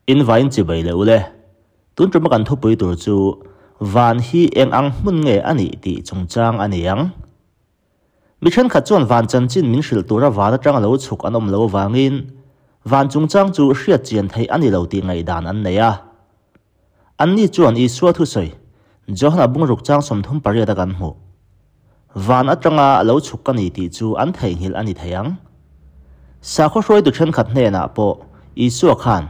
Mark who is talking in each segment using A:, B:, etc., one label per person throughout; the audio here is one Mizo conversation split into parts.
A: In vain chibai leh ule. Tun tuma kan thupui tur chu van hi eng ang hmun nge a nih tih chungchang a ni ang. Mi thenkhat chuan van chanchin min hrilh tura van atanga lo chhuk an awm lo avangin van chungchang chu hriat chian theih a ni lo tih ngaihdan an nei a. Anni chuan Isua thusawi, Johana bungruk chang 38 a kan hmuh. Van atanga lo chhuk ka ni tih chu an theihnghilh a ni thei ang. Sakhaw hruaitu thenkhat hnenah pawh Isua khan,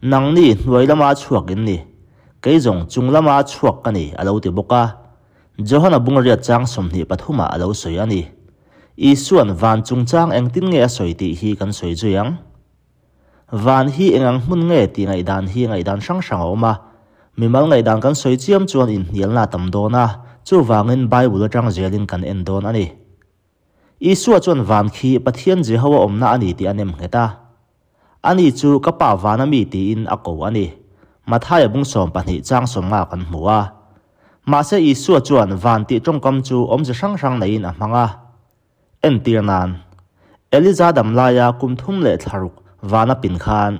A: Nangni hnuai lama chhuak in ni, kei zawng chung lama chhuak ka ni a lo ti bawk a. Johana bungriat chang 23 ah a lo sawi a ni. Isua'n van chungchang engtin nge a sawi tih hi kan sawi zui ang. Van hi eng ang hmun nge tih ngaihdan hi ngaihdan hrang hrang a awm a. Mimal ngaihdan kan sawi chiam chuan inhnialna a tam dawn a, chuvangin Bible atang zelin kan en dawn a ni. Isua chuan van khi Pathian Jehoa awmna a ni tih a nem nghet a. Ani chu ka Pa vana mi tiin a ko a ni. Mathaia bung 12 chang 50 kan hmu a. Mahse Isua chuan van tih tawngkam chu awmze hrang hrang neiin a hmang a. Entir nan, Eliza dam laia kum thum leh thlaruk vana pin khan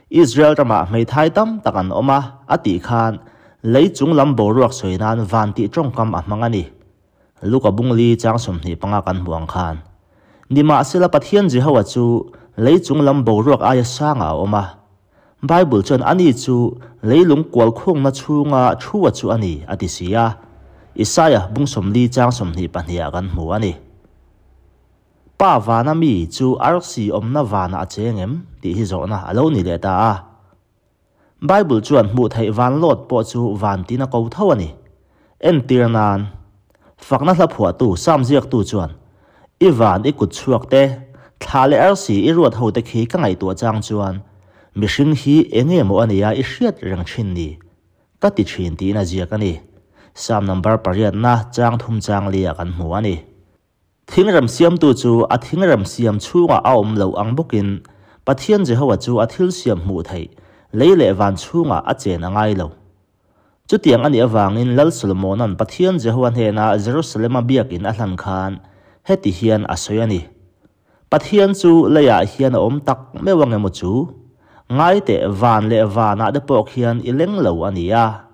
A: Israel ramah hmeithai tam tak an awm a, a tih khan lei chung lam boruak sawi nan van tih tawngkam a hmang a ni. Luka bung li chang 25 kan hmu ang khan. Nimahsela Pathian Jehoa chu lei chung lam boruak aia sangah a awm a. Bible chuan ani chu leilung kual khungna chhunga thua chu a ni a ti si a. Isaiah bung 40 chang 22 ah kan hmu a ni. Pa vana mi chu arsi awmna vana a cheng em tih hi zawhna a lo ni leh ta a. Bible chuan hmuh theih van lot pawh chu van tin a ko tho a ni. Entir nan, fakna hla phuahtu Sam ziaktu chuan i van i kut chhuak te, thla leh arsi i ruat ho te khi ka ngaihtuah chang chuan mihring hi enge maw a nia i hriat reng thin ni ka ti thin tiin a ziak a ni. Sam number pariat na chang thum chang li ah kan hmu a ni. Thingrem siamtu chu a thingrem siam chhungah a awm lo ang bawkin Pathian Jehoa chu a thil siam hmuh theih lei leh van chhungah a chen a ngai lo. Chutiang a nih avangin Lal Solomona'n Pathian Jehoa hnena Jerusalema biakin a hlan khan heti hian a sawi a ni, Pathian chu leiah hian a awm tak meuh ang emaw chu? Ngai teh van leh vanah te pawh khian i leng lo a ni a.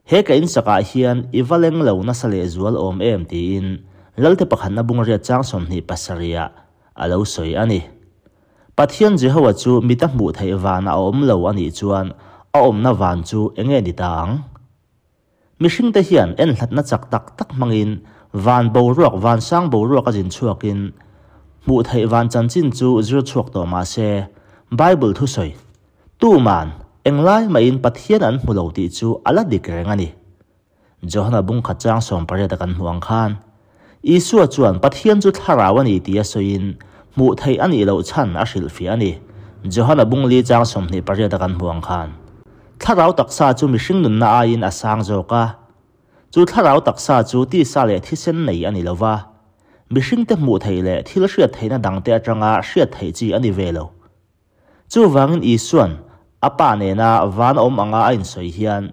A: He ka insakah hian i va leng lo nasa lehzual awm em tiin Lalte pakhatna bungriat chang 27 ah a lo sawi a ni. Pathian Jehoa chu mita hmuh theih vanah a awm lo a nih chuan a awmna van chu enge ni ta ang? Mihringte hian en hlatna chak tak tak hmangin van boruak van sang boruak a zin chhuakin hmuh theih van chanchin chu zir chhuak tawh mah se Bible thusawi tuman englai mahin Pathian an hmu lo tih chu a la dik reng a ni. Johana bung khat chang 18 a kan hmu ang khan Isua chuan Pathian chu thlarau a ni tih a sawiin hmuh theih a nih loh chhan a hrilhfiah a ni. Johana bung li chang 28 a kan hmu ang khan thlarau taksa chu mihring nunna aiin a sang zawk a. Chu thlarau taksa chu tisa leh thisen nei a ni lova. Mihring te hmuh theih leh thil hriat theihna dangte atanga hriat theih chi a ni ve lo. Chuvangin Isua'n a pa nena van awm anga a insawi hian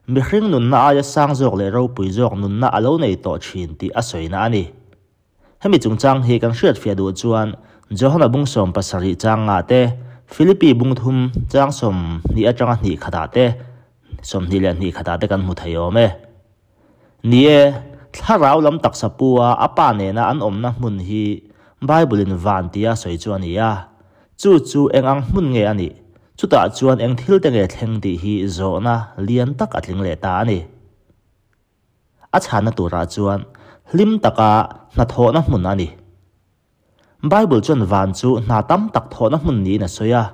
A: mihring nunna aia sang zawk leh ropui zawk nunna a lo nei tawh thin tih a sawina a ni. Hemi chungchang hi kan hriatfiah duh chuan Johana bung 17 chang nga te, Philippi bung thum chang 20 atanga hnih khatah te, 22 khatah te kan hmu thei awm e. Ni e, thlarau lam taksa pu a a pa nena an awmna hmun hi Bible in van tia sawi chu a ni a. Chu chu eng ang hmun nge a nih? Chutah chuan eng thil te nge thleng tih hi zawhna lian tak a tling leh ta a ni. A chhana turah chuan hlim taka hna thawhna hmun a ni. Bible chuan van chu hna tam tak thawhna hmun niin a sawi a.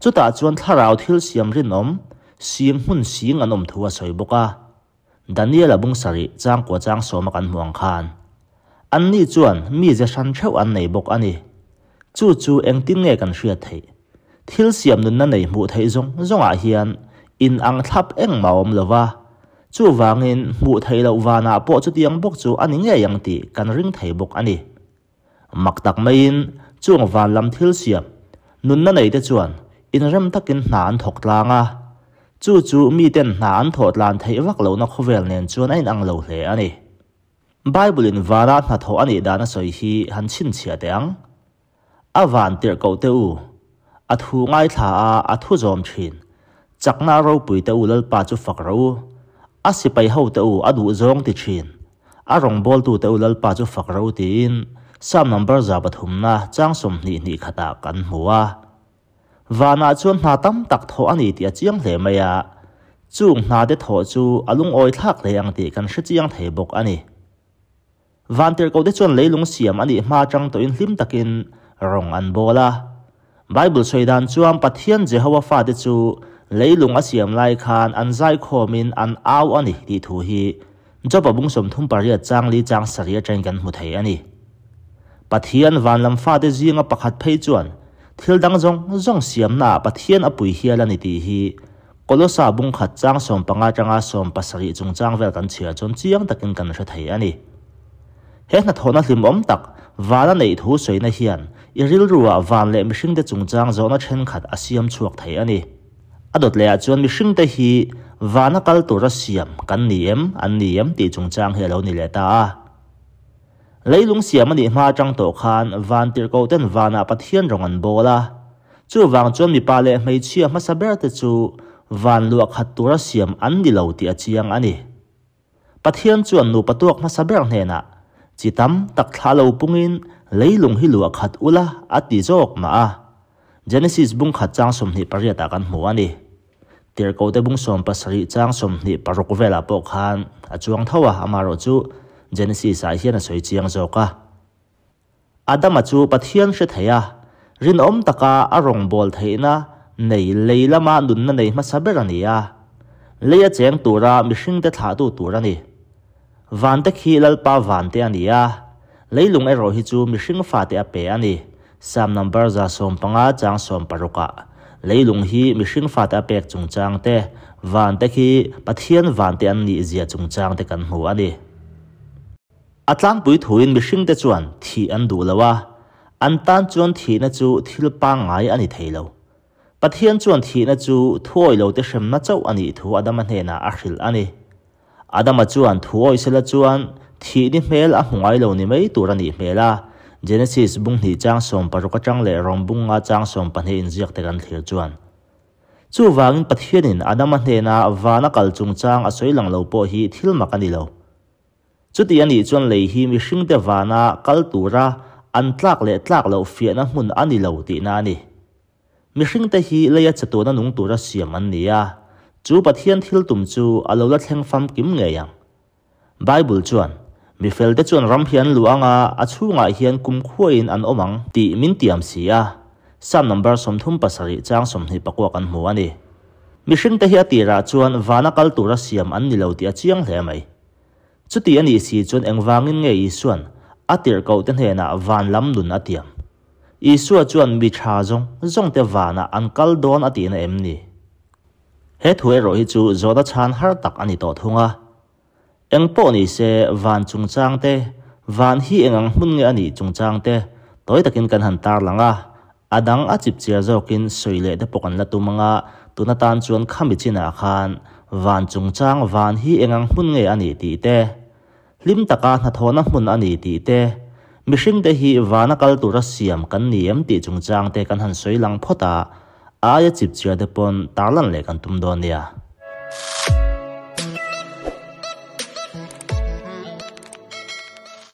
A: Chutah chuan thlarau thil siam rinawm, sing hmun sing an awm thu a sawi bawk a. Daniela bung sarih chang kua chang 10 a kan hmu ang khan. Anni chuan mi ze hran theuh an nei bawk a ni. Chu chu engtin nge kan hriat theih? Thil siam nunna nei hmuh theih zawng zawngah hian in ang thlap engmah a awm lova. Chu wangin hmuh theih loh vanah pawh chutiang bawk chu a ni ngei ang tih kan ring thei bawk a ni. Mak tak maiin chuang van lam thil siam nunna nei te chuan in rem takin hna an thawk tlang a. Chu chu mi ten hna an thawh tlan theih vak lohna khawvel nen chuan a inang lo hle a ni. Bible in vana hna thawh a nih dan a sawi hi han chhinchhiah teh ang. A van tirh koh te u. A thu ngaithla a, a thu zawm thin. Chakna ropui te u Lalpa chu fak rawh u. A sipai ho te u a duh zawng ti thin. A rawngbawltu te u Lalpa chu fak rawh u tiin Psalm number 103na chang 20 hnih khatah kan hmu a. Vanah chuan hna tam tak thawh a ni tih a chiang hle mai a, chung hna te thawh chu a lungawi thlak hle ang tih kan hre chiang thei bawk a ni. Vantirhkoh te chuan leilung siam a nih hma atang tawhin hlim takin rawng an bawl a. Bible sawi dan chuan Pathian Jehowa fate chu leilung a siam lai khan an zaikhawmin an au a ni tih thu hi Job-a bung 38 chang li chang sarih atangin kan hmu thei a ni. Pathian vanlam fate zinga pakhat phei chuan thil dang zawng zawng siamnaah Pathian a pui hial a ni tih hi Kolosa bung khat chang 15 atanga 17 chungchang vel kan chhiar chuan chiang takin kan hre thei a ni. He hnathawhna hlimawm tak vana neih thu sawina hian i rilruah van leh mihringte chungchang zawhna thenkhat a siam chhuak thei a ni. A dawt lehah chuan mihringte hi vana kal tura siam kan ni em an ni em tih chungchang hi a lo ni leh ta a. Leilung siam a nih hma atang tawh khan van tirhkoh ten vanah Pathian rawng an bawl a. Chuvang chuan mipa leh hmeichhia hmasa ber te chu van luah khat tura siam an ni lo tih a chiang a ni. Pathian chuan nupa tuak hmasa ber hnenah chi tam tak thla lo pungin leilung hi luah khat ula a ti zawk mah a. Genesis bung khat chang 28 ah kan hmu a ni. Tirhkoh te bung 17 chang 26 velah pawh khan a chuang tho a, amaherawh chu Genesis ah hian a sawi chiang zawk a. Adama chu Pathian hre thei a, rinawm taka a rawngbâwl theihna nei lei lama nunna nei hmasa ber a ni a. Lei a cheng tura mihringte thlahtu tur a ni. Vante khi Lalpa vante a ni a, leilung erawh hi chu mihring fate a pe a ni. Psalm number 115 chang 16 ah leilung hi mihring fate a pek chungchang te, vante khi Pathian vante an nih zia chungchang te kan hmu a ni. A tlangpui thuin mihringte chuan thih an duh lo a, an tan chuan thihna chu thil pangngai a ni thei lo. Pathian chuan thihna chu thuawi lo te hremna chauh a nih thu Adama hnenah a hrilh a ni. Adama chuan thuawi sela chuan thih ni hmel a hmu ngai lo ni mai tur a nih hmel a, Genesis bung hnih chang 16 atang leh Rom bung nga chang 12 inziak te kan thlir chuan. Chuvangin Pathianin Adama hnena vana kal chungchang a sawi lang lo pawh hi thil mak a ni lo. Chuti a nih chuan lei hi mihringte vana kal tura an tlak leh tlak loh fiahna hmun a ni lo tihna a ni. Mihringte hi leia chatuana nung tura siam an ni a, chu Pathian thil tum chu a lo la thleng famkim ngei ang. Bible chuan, Mi felte chuan ram hi an luh ang a, a chhungah hian kumkhuain an awm ang tih min tiam si a, Psalm number 37 chang 24 kan hmu a ni. Mihringte hi a tirah chuan vana kal tura siam an ni lo tih a chiang hle mai. Chuti a nih si chuan engvangin nge Isuan a tirhkoh te hnenah van lam nun a tiam? Isua chuan mi tha zawng zawng te vanah an kal dawn a tihna em ni? He thu erawh hi chu zawhna chhan har tak a ni tawh thung a. Eng pawh ni se van chungchang te, van hi engang hmun nge a nih chungchang te tawi takin kan han tarlang a, a dang a chip chiar zawkin sawi leh te pawh kan la tum anga, tun atan chuan khami chinah khan van chungchang van hi engang hmun nge a nih tih te, hlim taka hnathawhna hmun a ni tih te, mihringte hi vana kal tura siam kan ni em tih chungchang te kan han sawi lang phawt a, aia chip chiar te pawn tarlan leh kan tum dawn nia.